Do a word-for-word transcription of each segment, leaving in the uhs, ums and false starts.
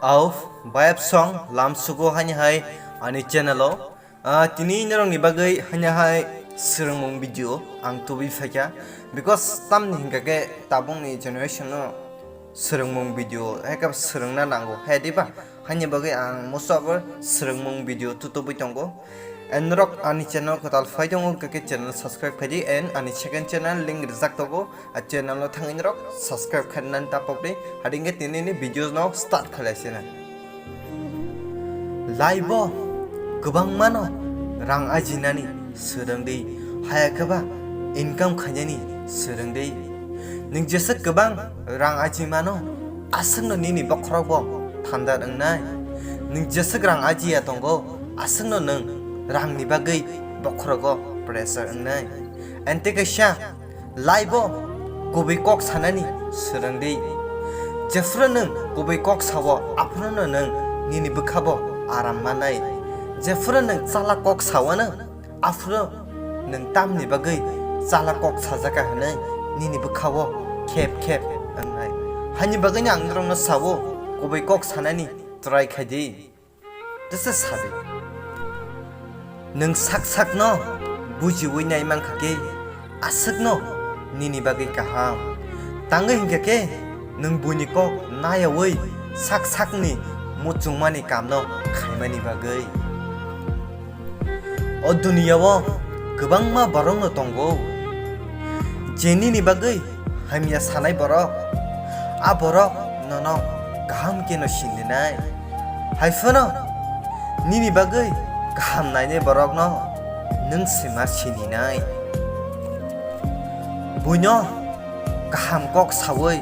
Au, bayap song lamsugo hani hai ani channel o. Ah, tini norokni bagwi hani hai swrwngmung video ang tubui phaikha. Because tamni hinkha khe tabukni generation no swrwngmung video hai khe swrwngna nango. Hai diba? Hani bagwi ang most of all swrwngmung video tutubui tongo. And norok ani channel kwtal phai tongo, hinkha khe channel subscribe khaidi and ani second channel link rijak tongo. A channel no thangwi norok subscribe khainani tapok di. Hading khe tini ni videos no start khlai sina. Life o kwbangma no rang ajinani swrwng di, haya khe ba income khainani swrwng di. Nwng jeswk kwbang rang aji mano, aswkno nini bokhorok bo thandar wngnai. Nwng jeswk rang ajiya tongo, aswkno nwng rangni bagwi bokhorogo pressure wngnai. And tei kaisa, life o kubui kok sanani swrwng di. Jephru nwng kubui kok sao, aphruno nwng nini bwkhabo aram manai. Jephru nwng chala kok saono, aphuru nwng tamni bagwi chala kok sajaka hwnwi nini bwkhao khep khep wngnai. Haini bagwino ang norokno sao, kubui kok sanani try khaidi. Tesa sabi. Nwng sak sakno bujiwi nai mankha khe, aswkno nini bagwi kaham. Tangwi hinkha khe nwng buini kok nayawi sak sakni muchungmani kamno khaimani bagwi. O duniyao kwbangma borokno tongo, je nini bagwi hamya sanai borok, a borok nono kaham kheno sininai. Hai phano nini bagwi kaham nainai borokno nwng se ma sininai. Buino kaham kok sawi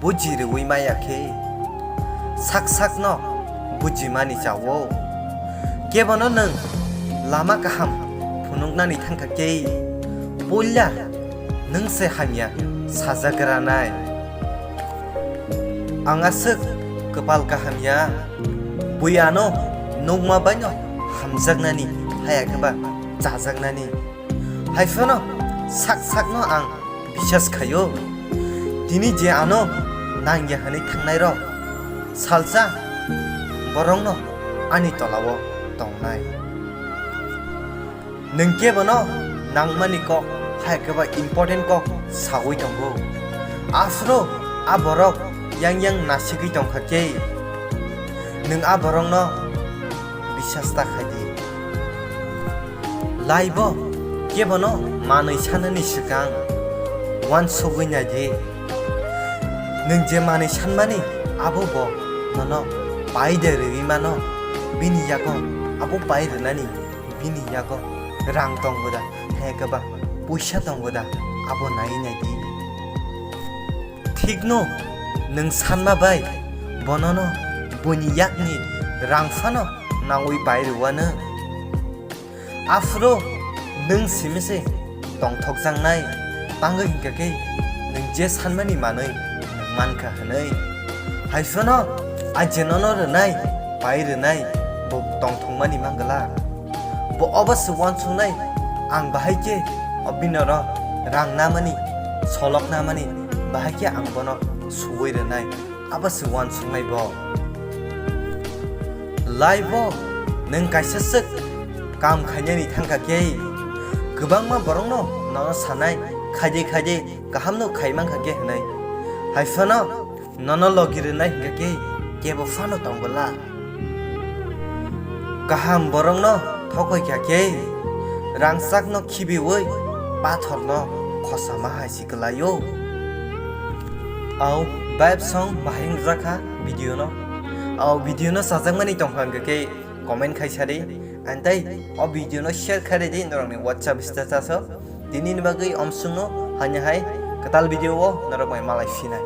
buji rwui maya khe, sak sakno bujimani chao. Kebono nwng lama kaham phunuknani thangkha khe, puila nwng se hamya sajagranai. Ang aswk kwpal kaham ya, bui ano nukma baino hamjaknani, haya khe ba chajaknani. Hai phano sak sakno ang bisas khaio, tini je ano nangya hwnwi thangnairok salsa borokno ani tolao tongnai. Nwng kebono nangmani kok, hai khe ba important kok sawi tongo. Aphuru a borok yang yang nasigwi tongkha khe, nwng a borokno bisas ta khai di. Life o kebono manwi sanani swkang uansugwi nai di. Nwng je manwi sanmani, abo bo nono pai de rwui mano, bini yago abo pai rwnani, bini yago rang tongo da, hai khe ba puisa tongo da, abo naiwi nai di. Thikno nwng sanma bai bonono buini yakni rang phano nangwi pai rwuanw. Aphuru nwng simi se tongthokjaknai, tangwi hinkha khe nwng je sanmani manwi nwng mankha hwnwi. Hai phano a je nono rwnai, pai rwnai, bo tongthokmani manglak. Bo obo se uansuknai, ang bahai khe o binoro rang namani, solok namani, bahai khe ang bono suwi rwnai, abo se uansuknai bo. Life o nwng kaisa swk kam khainani thangkha khe, kwbangma borokno nono sanai, khaidi khaidi kahamno khai mankha khe hwnwi. Hai phano nono logi rwnai hinkha khe kebo phano tong bwla. Kaham borokno thokoi kha khe, rangchakno khibiwi pathorno khosama hai si kwlaio. Au vibe song bahai wngjakha video no. Au video no chajakmani tongkha hinkha khe comment khai sadi. Antai o video no share khai ridi norokni WhatsApp status o. Tini ni bagwi omsungno hanya hai kwtal video o norok bai malai sinai.